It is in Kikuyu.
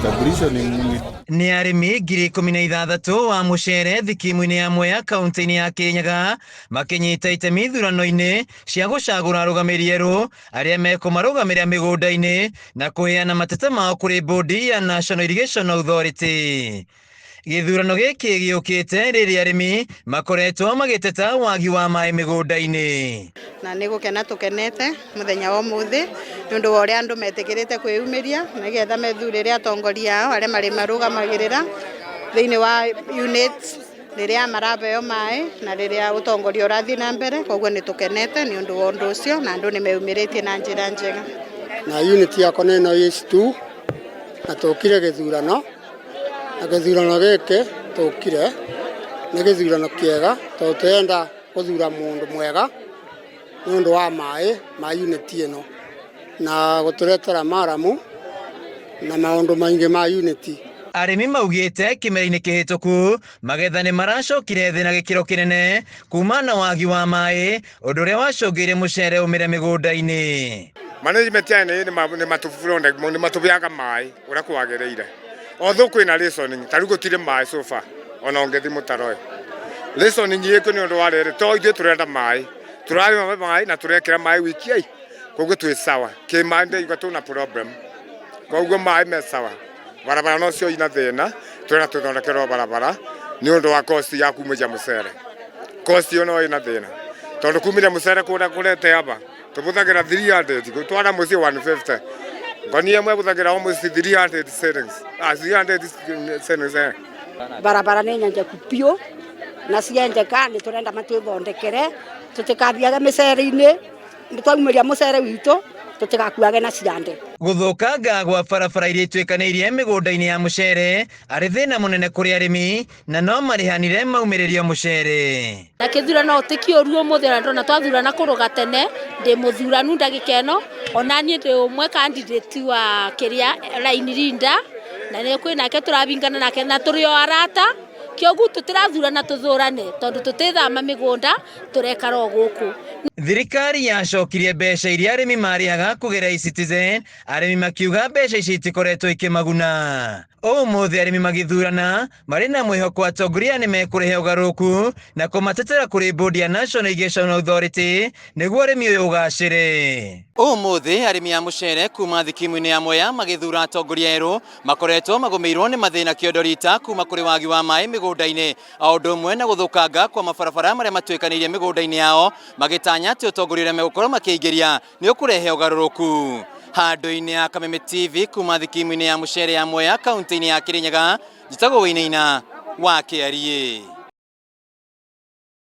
Kitambulisho ni Nĩ arĩmi 16,000 wa mũcere thikimu-inĩ ya Mwea kaunti-inĩ ya Kirinyaga makĩnyita itemi ithurano-inĩ cia gũcagũra arũgamĩrĩri erũ arĩa mekũmarũgamĩrĩra mĩgũnda-inĩ na kũheana mateta mao kũrĩ bodi ya National Irrigation Authority. Gĩthurano gĩkĩ gĩũkĩte rĩrĩa arĩmi makoretwo magĩteta wagi wa maĩ mĩgũnda-inĩ. Na nĩ gũkena tũkenete mũthenya wa ũmũthĩ nĩ ũndũ wa ũrĩa andũ metĩkĩrĩte kwĩyumĩria nĩgetha methurĩre atongoria ao arĩa marĩmarũgamagĩrĩra thĩinĩ wa units rĩrĩa marabeo maĩ na rĩrĩa ũtongoria ũrathiĩ na mbere. Koguo nĩ tũkenete nĩ ũndũ wa ũndũ ũcio na andũ nĩ meyumĩrĩtie na njĩra njega. Na unit yakwa nĩ ĩno H2, na tũkire gĩthurano, na gĩthurano gĩkĩ tũkire nĩ gĩthurano kĩega tondũ tũrenda gũthura mũndũ mwega nĩ ũndũ wa maĩ ma unit ĩno na gũtũretera maramu na maũndũ maingĩ ma unit. Arĩmi maugĩte kĩmera-inĩ kĩhĩtũku magetha nĩ maracokire thĩ na gĩkĩro kĩnene kuma na wagi wa maĩ, ũndũ ũrĩa wacũngĩire mũcere ũmĩre mĩgũnda-inĩ. Management ya nĩ nĩ matũbeaga maĩ ũrĩa kwagĩrĩire. Although kwĩna rationing, ta rĩu gũtirĩ maĩ so far, ona ũngĩthiĩ mũtaro ĩ. Rationing ĩkũ nĩ ũndũ wa rĩrĩ, to ithuĩ tũrenda maĩ, tũrarĩma maĩ na tũrekĩra maĩ wiki ĩ, koguo twĩ sawa. Kĩmaĩ ndĩraigua tũna problem, koguo maĩ me sawa. Barabara nocio ina thĩna, tũrenda tũthondekerwo barabara nĩ ũndũ wa cost ya kumĩria mũcere. Cost ĩyo no ĩna thĩna tondũ kumĩria mũcere kũrĩa kũrete aba tũbũthagĩra 300 gũtwara mũciĩ 150. Ngonia ĩmwe ĩbũthagĩra almost 300 shillings. Ah, 300 shillings eh. Barabara nĩ nyenjeku biũ na cienjeka nĩ tũrenda matwĩthondekere tũtikathiage mĩcere-inĩ, twaumĩria mũcere witũ tũtigakuage na ciande. Gũthũkanga gwa barabara iria ituĩkanĩirie mĩgũnda-inĩ ya mũcere arĩ thĩna mũnene kũrĩ arĩmi na no marĩhanire maumĩrĩrio mũcere. Na kĩthurano ti kĩũru ũmũthĩ, ona ndona twathurana kũrũga tene, ndĩ mũthuranu ndagĩka ĩno, ona niĩ ndĩ ũmwe candidate wa kĩrĩa line leader, na nĩ kwĩ nake tũrabingana nake na tũrĩ o arata, kĩoguo tũtirathurana tũthũrane tondũ tũtithama mĩgũnda, tũrekara o gũkũ. Thirikari yacokirie mbeca iria arĩmi marĩhaga kũgerera eCitizen, arĩmi makiuga mbeca ici itikoretwo ikĩmaguna. Ũmũthĩ arĩmi magĩthurana marĩ na mwĩhoko atongoria nĩ mekũrehe ũgarũrũku na kũmatetera kũrĩ bodi ya National Irrigation Authority nĩguo ũrĩmi ũyũ ũgacĩre. Ũmũthĩ arĩmi a mũcere kuma thikimu-inĩ ya Mwea magĩthura atongoria erũ makoretwo magũmĩirwo nĩ mathĩna kĩondo rita kuma kũrĩ wagi wa maĩ mĩgũnda-inĩ o ũndũ ũmwe na gũthũkanga kwa mabarabara marĩa matuĩkanĩirie mĩgũnda-inĩ yao, magĩtanya atĩ ũtongoria ũrĩa megũkorwo makĩingĩria nĩ ũkũrehe ũgarũrũku. Handũ-inĩ ya Kameme TV kuma thikimu-inĩ ya mũcere ya Mwea kaunti-inĩ ya Kirinyaga, njĩtagwo Wainaina wa Kĩariĩ.